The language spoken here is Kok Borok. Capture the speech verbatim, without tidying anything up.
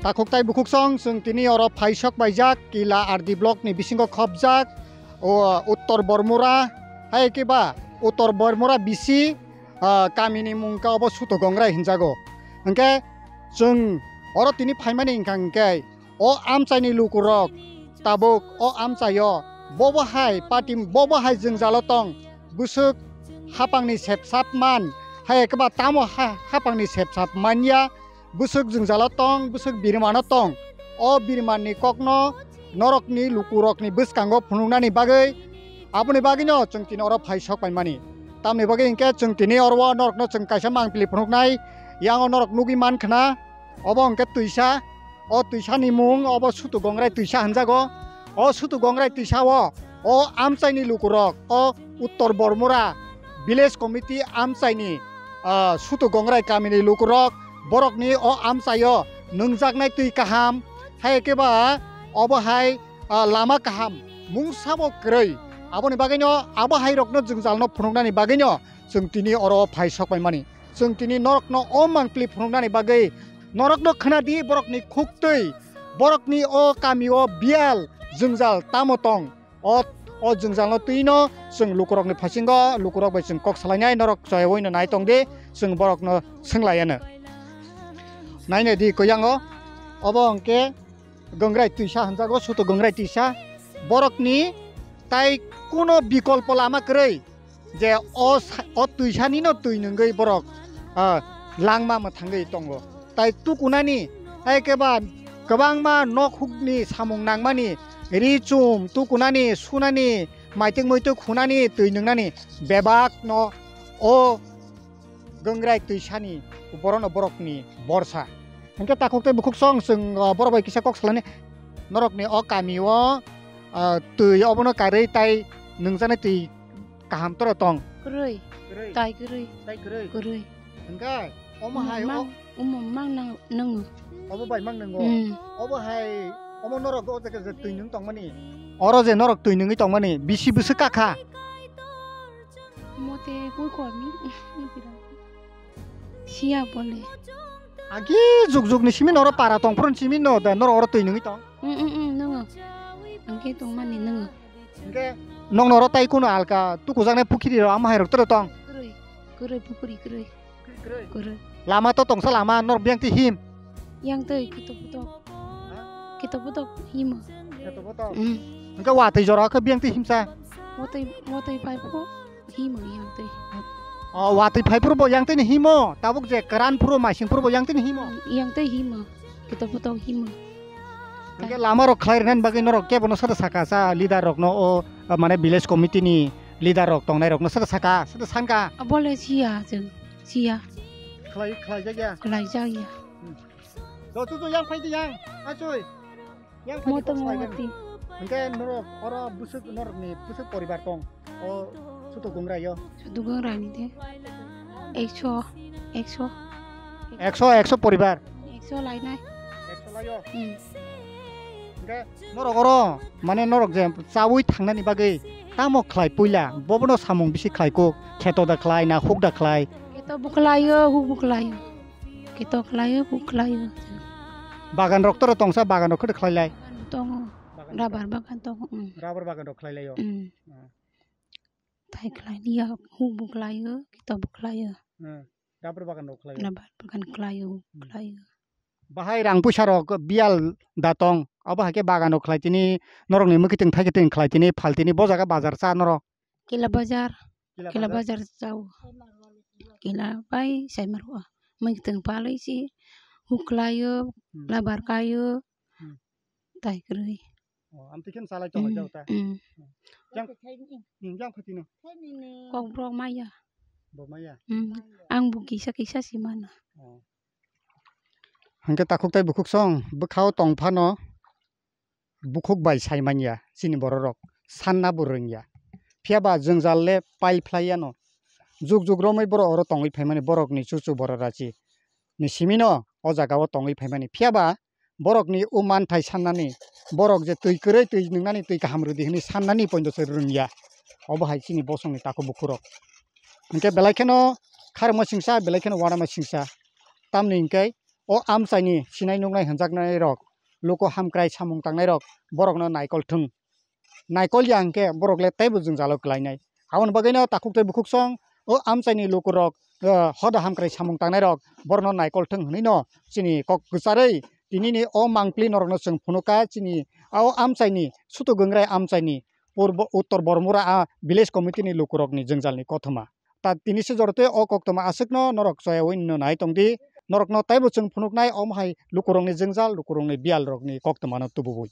Takhuk tai bukhuk song, chwng tini oro phai sok paijak, Kila R D block ni bisingo khopjak, o Uttor Bormura, hai khe ba Uttor Bormura bisi, ah, kamini mung khe obo Sutu Gongrai hinjago. Hwnkhe chwng oro tini phaimani wngkha hwnkhe o amchaini lukurok tabuk o amchaio bobo hai party bobo hai jwngjalo tong, bwswk hapangni sepsap man, hai khe ba tamo ha-, hapangni sepsap manya, bwswk jwngjalo tong, bwswk birmano tong. O birmanni kokno norokni lukurokni bwskango phunuknani bagwi, aboni bagwino chwng tini oro phai sok paimani. Tamni bagwi hinkhe chwng tini oro norokno chwng kaisa mangpili phunuknai, yango norok nugwi mankhna, obo hinkhe twisa, o twisani mung obo Sutu Gongrai twisa hinjago. O Sutu Gongrai twisao o amchaini lukurok, o Uttor Bormura village committee amchaini ah, Sutu Gongrai kamini lukurok borokni o amchaio nwngjaknai twi kaham, hai khe ba obo hai, ah, lama kaham mungsabo kwrwi. Aboni bagwino abo hai rokno jwngjalno phunuknani bagwino chwng tini oro phai sok paimani. Chwng tini norokno o mangpili phunuknani bagwi norokno khwnadi borokni khuktwi, borokni o kamio biyal jwngjal tamo tong. O, o jwngjalno twino chwng lukurokni phasingo, lukurok bai chwng kok salainai, norok choyaui no nai tong di, chwng borokno swnglaiyano. Nainai di, koyango, obo hwnkhe Gongrai twisa hinjago, Sutu Gongrai twisa. Borokni tai kuno bikolpo lama kwrwi, je o sa-, o twisani no twi nwngwi borok, ah, langma mwthangwi tongo. Tai tukunani, hai khe ba kwbangma nok hukni samung nangmani, ri chum tukunani, sunani, maituk muituk hunani, twi nwngnani bebak no o Gongrai twisani borono borokni borsa. Hwnkhe takhuk tei bukhuk song chwng, ah, borok bai kisa kok salani norokni o kamio, ah, twi obono karwi tai nwngjaknai twi kaham toro tong. Kwrwi. Kwrwi. Tai kwrwi. Tai kwrwi. Kwrwi. Hwnkhe omo hai o Mang, omo mang nang, nango. Obo bai mang nango. Hmm. Obo hai omo norok o jaga je twi nwng tongmani. Oro je norok twi nwngwi tongmani bisi bwswk kakha. Mote hui kormi. Siya bole. Agi juk juk ni simi noro para tong phuru simi no da noro oro twi nwngwi tong. Mm, mm, mm, nango. Angke tongmani nango. Hingke nokno oro tai kunu alka tukujaknai pukhiri rok amo hai rok toro tong. Kwrwi, kwrwi pukhiri kwrwi. Kwrwi. Lama to tongsa lama nor biyang twi him. Yang twi kitok putok. Ha? Kitok putok himo. Kitok putok. Mm. Hingke watwi jora khe biyang twi himsa. Watwi, watwi pai pho himo yang twi. O watwi phai phuru bo yang twi ni himo. Tabuk je kwran phuru maising phuru bo yang twi ni himo. Yang twi himo. Kitok putok himo. Hingke lama rok khlai rwnani bagwi norok kebono soda saka sa leader rokno o, mane village committee ni leader rok tongnai rokno soda saka, soda sanka. Abole siya chwng, siya. Khlai, khlai jakya. Khlai jakya. Hmm. Do tu tu yang phai di yang, asoi. Yang phai di Moto kok khlai moti. Hingke norok oro bwswk norok ni bwswk poribar tong. O Sutu Gongrai o. Sutu Gongrai ni de. Ekso, ekso. Ekso, ekso poribar. Ekso lainai. Ekso lai o. Hmm. Hingke norok oro, mane norok je chaui thangnani bagwi tamo khlai puila, bobono samung bisi khlai kuk, kheto da khlai na huk da khlai. Kheto bo khlai o, huk bo khlai o. Kheto khlai o, huk khlai o. Bagan rok toro tongsa, bagan rok khe khlai lai. Tongo. Bagan rok Rubber tong-, bagan tongo. Hmm. Rubber bagan rok khlai lai o. Hmm. Hmm. Tai khlai liya, huk bo khlai o, kito bo khlai o. Hmm. Rubber bagan rok khlai o. Rubber bagan khlai o, Hmm. khlai o. Bahai rang puisa rok biyal da tong, abo hai khe bagan rok khlai tini, norok ni mwkhitwng thaikitwng khlai tini, phal tini, bo jaga bazar cha norok. Kila bazar, Kila kila bazar? bazar chao. Kila bai sai maro. Mwkhitwng palwi si, huk khlai o, Hmm. rubber kai o. Hmm. Tai kwrwi. O, amtwi khe salai tong lai Mm, jao ta. Mm. Yang, mm, yang phatino. Kokborok maya. Bo maya. Mm. Ang bo kisa kisa si mano. O. Hingke takhuk tai bukhuk song bwkhao tong phano bukhuk bai sai manya chini bororok sanna bo rwngya. Phiya ba jwngjal le pai phlai yano. Juk juk romwi borok oro tongwi phaimani borokni chuchu borok rachi ni simino o jaga o tongwi phaimani. Phiya ba borokni o manthai sannani, borok je twi kwrwi twi nwngnani twi kaham rwdi hwnwi sannani poito se rwngya. Obo hai chini bosongni takhuk bukhurok. Hinkhe belai kheno kharma singsa, belai kheno uanama singsa. Tamni hinkhe o amchaini sinai nuknai hwnjaknai rok, luku hamkrai samung tangnai rok, borokno naikol thung. Naikol ya hwnkhe borok le teibo jwngjalo kwlainai. Aboni bagwino takhuk tei bukhuk song o amchaini lukurok, eh, hoda hamkrai samung tangnai rok borokno naikol thung hwnwi no chini kok kwcharwi tinini o mangpli norokno chwng phunukha chini o amchaini Sutu Gwngrai amchaini purbo uttor Bormura a village committee ni lukurokni jwngjalni kothoma. Ta tini se joro tei o koktoma aswkno norok choyaui no nai tongdi. Norokno teibo chwng phunuknai omo hai lukurokni jwngjal, lukurokni biyalrokni koktoma no tubuwi.